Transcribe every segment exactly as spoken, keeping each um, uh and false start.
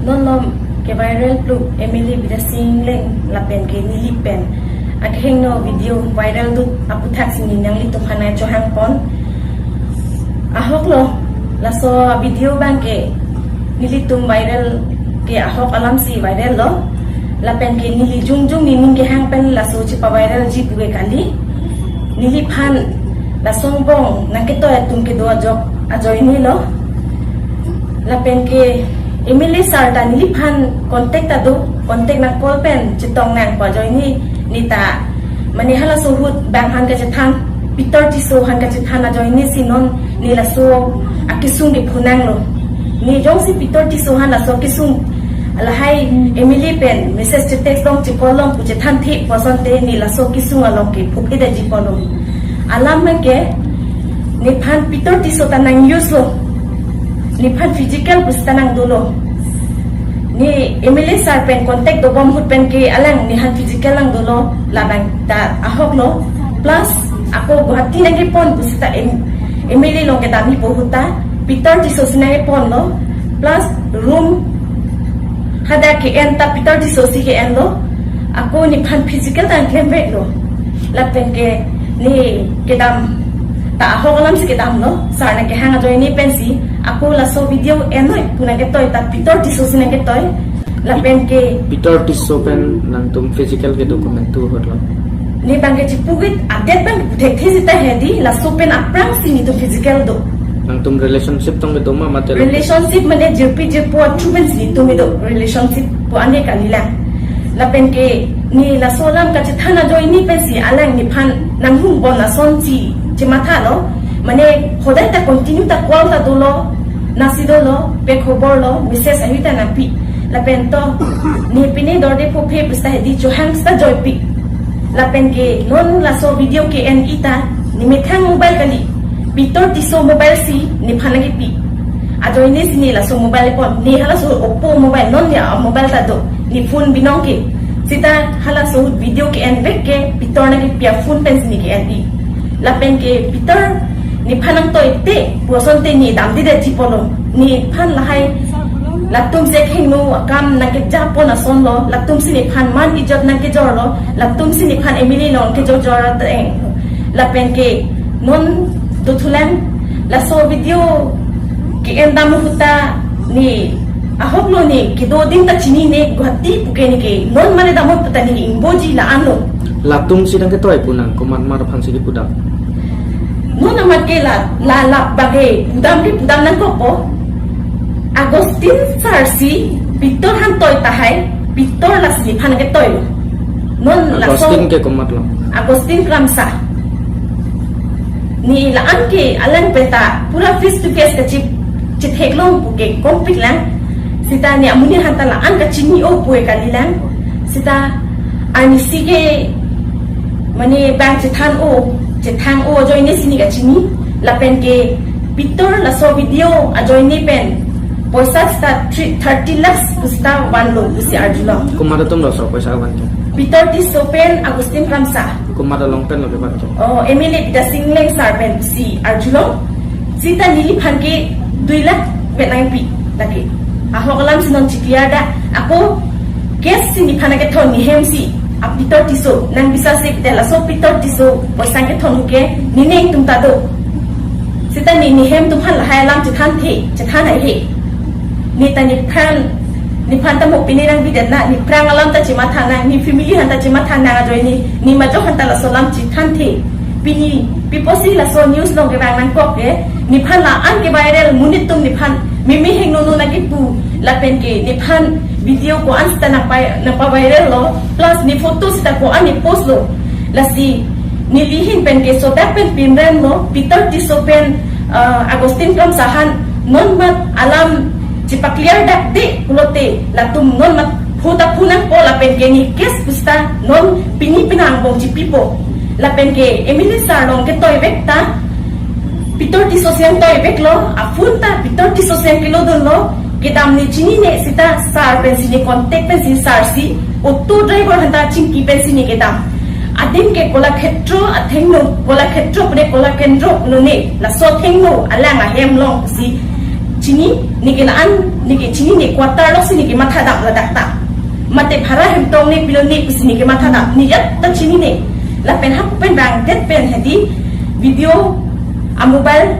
Non malom ke-viral pluk M L A Bidya Sing Engleng lapen ke neli pen akehingno video viral dut aputhaksi ne nanglitum aphan chohangpon. Ahok lo, laso video abang ke nelitum viral ke ahok alamsi viral lo. Lapen ke neli jongjong nening kehang pen laso chepa-viralji pu ke kali. Neliphan laso angbong nangketoi atum kedo ajok ajoine lo. Lapen ke M L A sir ta neliphan contact ta do, contact nang call pen chetong nang pu ajoine, ne ta mane halaso ahut bang aphan kachethan, Peter Tisso aphan kachethan ajoine si non ne laso akesung ke phunang lo. Ne jongsi Peter Tisso aphan laso kesung lahai M L A pen message che-text long, che-call long pu chethanthe pu asonte ne laso kesung along ke phuphe daji pon lo. Alam ke nephan Peter Tisso ta nang-use lo, nephan physical pu seta nang dolo. Ne M L A sir pen contact dobom ahut pen ke alang nephan physical nang dolo, labang ta ahok lo. Plus ako Guwahati nangkepon pu seta M-, M L A along kedam-ipo ahut ta Peter Tisso si nangkepon lo. Plus room hadak ke-en ta Peter Tisso si ke-en lo. Ako nephan physical ta nangklem vek lo. Lapen ke ne kedam ta ahok alamsi kedam lo. Sir nangkehang ajoine pensi ako laso video en noi pu nangketoi ta Peter Tisso si nangketoi. Lapen ke Peter Tisso pen nangtum physical kedo komantu ahut lo? Ne abang ke chipu-ik, update abang puthekthe seta hedi, laso pen aphrangsi netum physical do. Nangtum relationship tong kedo ma mate lo? Relationship mane jirpi jirpo athu pensi netum kedo, relationship pu ane kalilang. Lapen ke ne laso alam kachethan ajoine pensi alang nephan nanghum bon asonsi chematha lo. Mane hodai ta continue ta call ta dolo, nasi dolo, pe khobor lo, message ahi ta nangpi. Lapen to ne pine dorde phophe pu seta hedi, chohang seta joipi. Lapen ke non laso video ke-en-i ta, ne methang mobile kali, Peter Tisso mobile si nephan nangkepi. Ajoine si ne laso mobile pon, ne halaso Oppo mobile, non ya mobile ta do, ne phone binong ke. Seta halaso video ke-en vek ke Peter nangkepi aphone pensi ne ke-en-i. Lapen ke Peter nephan nangtoite pu asonte ne damde daji pon lo. Nephan lahai latum si akehingno akam nangkejapon ason lo, latum si nephan man ijot nangkejor lo, latum si nephan M L A along kejor jor ateng. Lapen ke non dothulang, laso video ke-en dam ahut ta ne ahok lo, ne kedo adim ta chinine, Guwahati pu ke ne ke non mane dam ahut ta ne ingboji la-an lo. Latum si nangketoi pu nang, komat mar aphansi kepudam? Non amat ke la, la, la bage pudam ke pudam nangkokpo. Augustine sir si Peter aphan toi tahai, Peter lasi nephan ketoi lo. Non laso Augustine ke komat lo? Augustine Kramsa. Ne la-an ke alang pen ta pura face to face kachi, chitheklong pu ke kompik lang. Seta ne amonit aphan ta la-an kachini-o pu ke kalilang. Seta arnisi ke mane bang chethan-o, chethang-o ajoine si ne kachini. Lapen ke Peter laso video ajoine pen poisa seta three, thirty lakhs pu seta vanlo pusi arjulong. Komat atum laso poisa van ke? Peter Tisso pen Augustine Kramsa. Komat along pen lo kevan ke? Oh, M L A Bidya Sing Engleng sir pen pusi arjulong. Seta neliphan ke dui lakh pen nangpi lake. Ahok alamsi non chikliar da. Ako case si nephan nangkethon, ne hem si a Peter Tisso, nang bisa si Peter, laso Peter Tisso poisa kethon ke ne neng atum ta do. Seta ne, ne hem atum aphan lahai alam chethanthe, chethan haihe. Ne ta nephrang, nephan ta mo pine nangbidet na, nephrang alam ta chematha nang, ne family aphan ta chematha nang ajoine, ne majok aphan ta laso alam chethanthe. Pini pi pusi laso news along kevang nangkok ke, nephan la-an ke-viral, monit atum nephan meme hingno no nangkepu, lapen ke nephan video ko-an seta nangpa, nangpa-viral lo, plus ne photo seta ko-an ne post lo. Lasi neli ahin pen ke sodak pen pinrem lo, Peter Tisso pen, ah, Augustine Kramsa aphan non mat alam chepakliar dakde pulote latum non mat phu ta phu nangpo, lapen ke ne case pu seta non pini penang angbong chipipo. Lapen ke M L A sir along ketoi vek ta Peter Tisso si nangtoi vek lo, aphone ta Peter Tisso si nangkelodun lo, kedam ne chinine seta sir pensi ne contact pensi sir si auto driver aphan ta chingki pensi ne kedam. Adim ke Kolakhetro athengno, Kolakhetro pu ne Kolakendro pu ne, laso athengno alang ahem along si Chini, neke la-an, neke chini ne quarter lo si neke mathadam ladak ta. Mate bhara hem tong ne pilo ne pusi neke mathadam. Ne ajat ta chinine. Lapen hap pen bangdet pen hedi video a mobile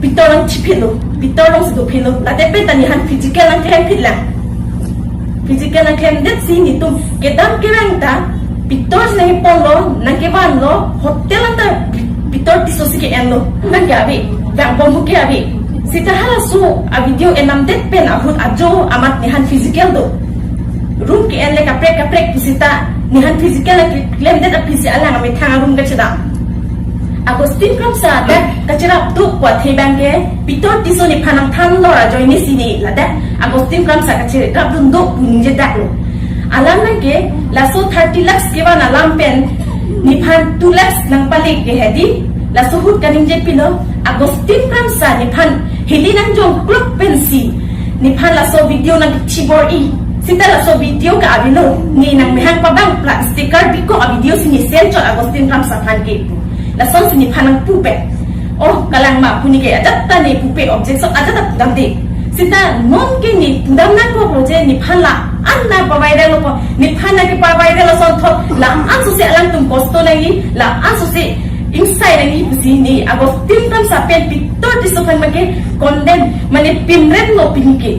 pitor along chiphitlo. Pitor along si dophitlo. Late pen ta nephan physical nangklemphit lang. Physical nangklemdetsi netum kedam kevang ta pitor si nangkeponlo, nangkevanlo, hotel anta pi-, pitor Tisso si ke-enlo. Nangke ave, vang bom ke ave. Seta halaso a video enamdet pen ahut ajo amat nephan physical do. Room ke-en le kaprek kaprek pusita nephan physical nangklemdet aphi si alang amethang a-room kachedam. Augustine Kramsa dak kacherap duk pu athe abang ke pitor Tisso nephan nangthanlo ajoine si ne ladak Augustine Kramsa kacherap dun duk pu ningjedaklo. Alam nangke laso thirty lakhs kevan alam pen nephan two lakhs nangpale ke hedi laso ahut kaningjepilo Augustine Kramsa nephan hili nangjongklok pensi nephan laso video nangchibor-i. Seta laso video ke avelo, ne nangmehang pabang plastic card bikok a-video si ne send chot Augustine Kramsa aphan ke. Lason si nephan nangpupe. Oh, kalang ma pu neke ajat ta ne pupe, objection ajat ta pudamde. Seta non ke ne pudam nangkoklo je nephan la-an nangpavirallo pu. Nephan nangkepaviral asonthot la-an sose alangtum kosto nangji, la-an sose ingsai nangji pusi ne Augustine Kramsa pen pitor Tisso aphan abang ke condemn mane pimremlo pini ke.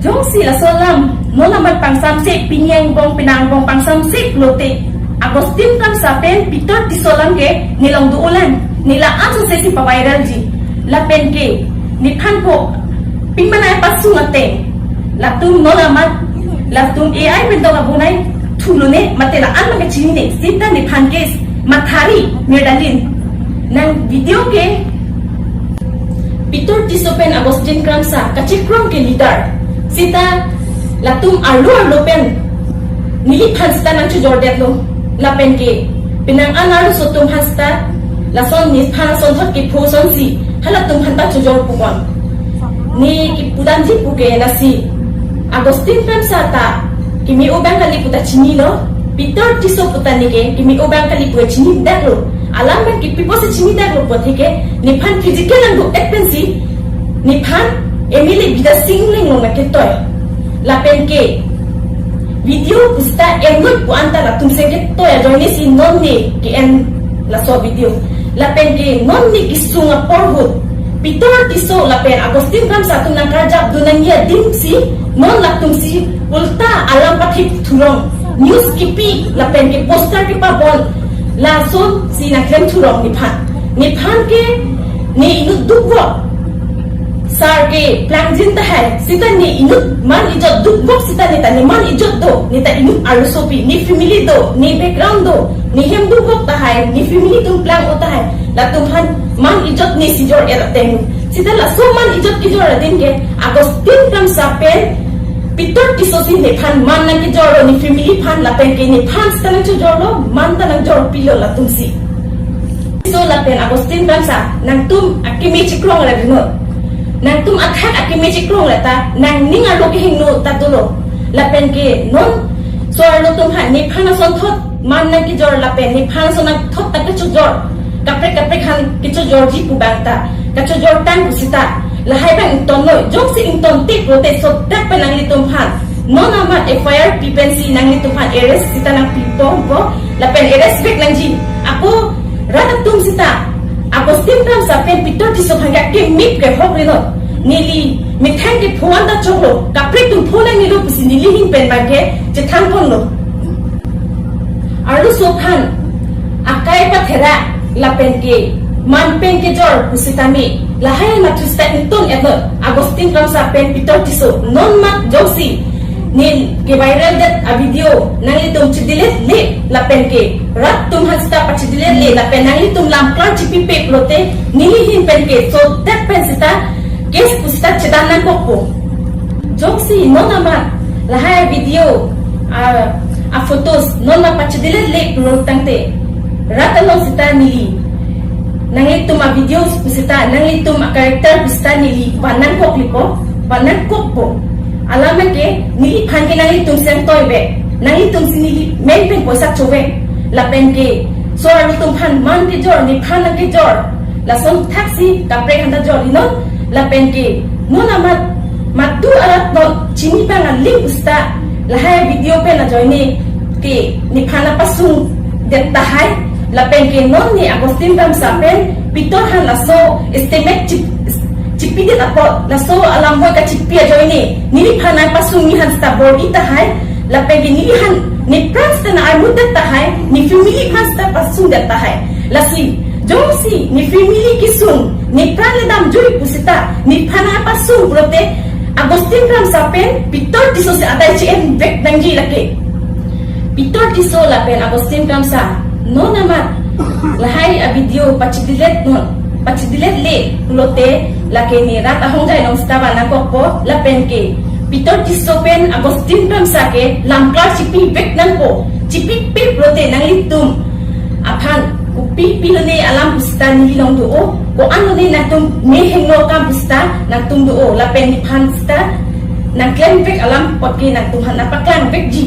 Jongsi laso alam non amat pangsamse, pini angbong penang angbong pangsamse lote Augustine Kramsa pen pitor Tisso alam ke ne along do-olang, ne la-an sose si paviralji. Lapen ke nephan ko pingmanai pasung ateng latum non amat latum A I pen dong abonai thulone mate la-an abang ke chinine. Seta nephan ke mathari mirdalin. Nang video ke pitor Tisso pen Augustine Kramsa kachekrong ke leader. Seta latum arlo arlo pen neliphan seta nangchojordetlo. Lapen ke penang an arloso atum aphan seta lason nephan asonthot kepho asonsi halatum aphanta chojor pukon. Ne kepudamji pu ke lasi Augustine Kramsa ta keme-o abang kali pu ta chinilo, pitor Tisso pu ta neke keme-o abang kali pu chinidaklo. Alam abang ke pi apotsi chinidaklo pu athe ke nephan physical nangduk-et pensi nephan M L A Bidya Sing Engleng along nangketoi. Lapen ke video pusita enlut pu anta latum si ketoi ajoine si non ne ke-en laso video. Lapen ke non ne kesung apor ahut pitor Tisso lapen Augustine Kramsa atum nangkarjap dun nangji adim si non latum si ulta alam pathip thurong, news kipi lapen ke poster kepabon, lason si nangklem thurong nephan. Nephan ke ne inut dukvok sar ke plangjin tahai, seta ne inut man ijot dukvok seta ne ta ne man ijot do, ne ta inut arlosopi, ne family do, ne background do, ne hem dukvok tahai, ne family atum plang-o tahai, latum aphan man ijot ne si jor-et ateng. Seta laso man ijot kejor adim ke Augustine Kramsa pen pitor Tisso si nephan man nangkejorlo, ne family aphan lapen ke nephan seta nangchojorlo, man ta nangjorpilo latum si. Tisso lapen Augustine Kramsa, nangtum akeme chekrong ra binot. Nangtum athak akeme chekrong ra ta, nangning arlo kehingno ta dolo. Lapen ke non so-arlo atum aphan nephan asonthot man nangkejor lapen nephan asonthot ta kechojor. Kaprek kaprek aphan kechojorji pu abang ta kechojor tang pusita lahai abang ingtonlo, jongsi ingtonte pulote sodak pen nanglitum aphan non amat F I R pi pensi nanglitum aphan arrest seta nangpipo po, lapen arrest vek nangji. Ako rat atum seta Augustine Kramsa pen pitor Tisso aphan ke akeme ke hok rinot. Neli methang kepho anta choklo, kaprek atum pho nangnelo pusi neli ahin pen abang ke chethanponlo. Arloso aphan akai pathera lapen ke man pen kejor pusitame lahai mathu seta ington-etlo. Augustine Kramsa pen pitor Tisso non mat jongsi ne keviraldet a-video nanglitum chedelete le lapen ke rat atum aphan seta pachedelete le lapen nanglitum lamklar chipipe pulote neli ahin pen ke sodak pen seta case pusita chedam nangkokpo. Jongsi non amat lahai video a, a-photos non amat pachedelete le pulo tangte rat along seta neli nanglitum a-videos pusita, nanglitum a-character pusita neli van nangkoklipo, van nangkokpo. Alam ke neliphan ke nanglitum si nangtoi be, nanglitum si neli men pen poisa cho be. Lapen ke so-arlo atum aphan man kejor, nephan nangkejor, lason thaksi kaprek aphanta jor-i non. Lapen ke Non amat madu arat non chini bang aling pusita lahai video pen ajoine ke nephan apasung det tahai, lapen ke non ne Augustine Kramsa pen Pitor han laso estimate chip, chipi det apot laso alam boi kachipi ajoine neliphan apasung ni han sita bor-i tahai, lapen ke neli han nepran sita na armut det tahai, ne family aphan sita pasung det tahai. Lasi jongsi ne family kesung nepran le damjui pusita nephan apasung pulote Augustine Kramsa pen Pitor Tisso si adai che-en vek nangji lake. Pitor Tisso lapen Augustine Kramsa non amat lahai avideo pachidilet non, pachidilet le pulote lake ne rat ahongjai along sita vanangkokpo, lapen ke Pitor Tisso pen Augustine Kramsa ke lamklar chipi vek nangpo, chipipe pulote nanglitum aphan kopi pilo ne alam pusita neli along do-o, ko-an lo ne nangtum mehingno akam pusita nangtum do-o, lapen nephan sita nangklem vek alam apot ke nangtum han nangpaklang vekji.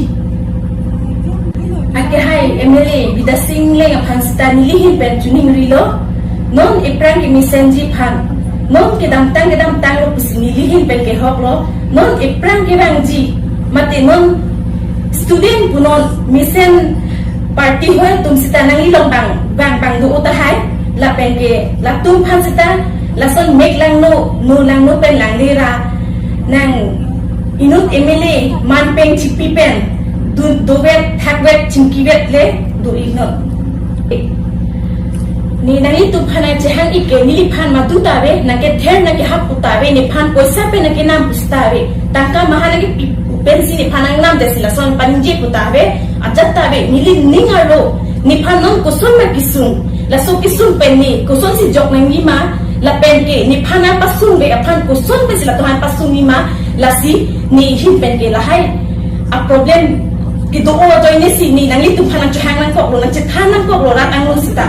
Akehai M L A Bidya Sing Engleng aphan sita neli ahin pen choningrilo, non ephrang kemesenji aphan, non kedamtang kedamtang lo pusi neli ahin pen kehoklo, non ephrang kevangji, mate non student punon mesen party hoi atum sita nangli along bang, bang, bang do-o tahai, lapen ke latum aphan sita lason mek langno, no langno pen langle ra nang inut M L A man pen chipi pen do, dovet, thakvet, chingkivet le do-i non. Ne nanglitum aphan nangchehang-ik ke neliphan madu ta ave, nangkether nangkehap pu ta ave, nephan poisa pen nangkenam pusita ave. Tangka maha nangkepi pu pensi nephan nangnam jasi lason paningje pu ta ave, ajat ta ave, neli ning arlo, nephan non koson ma kesung, laso kesung pen ne kosonsi jok nangji ma, lapen ke nephan apasung ave aphan koson pensi latum aphan pasungji ma, lasi ne ahin pen ke lahai aproblem kedo-o ajoine si ne nanglitum aphan nangchehang nangkoklo, nangchethan nangkoklo rat angno sita.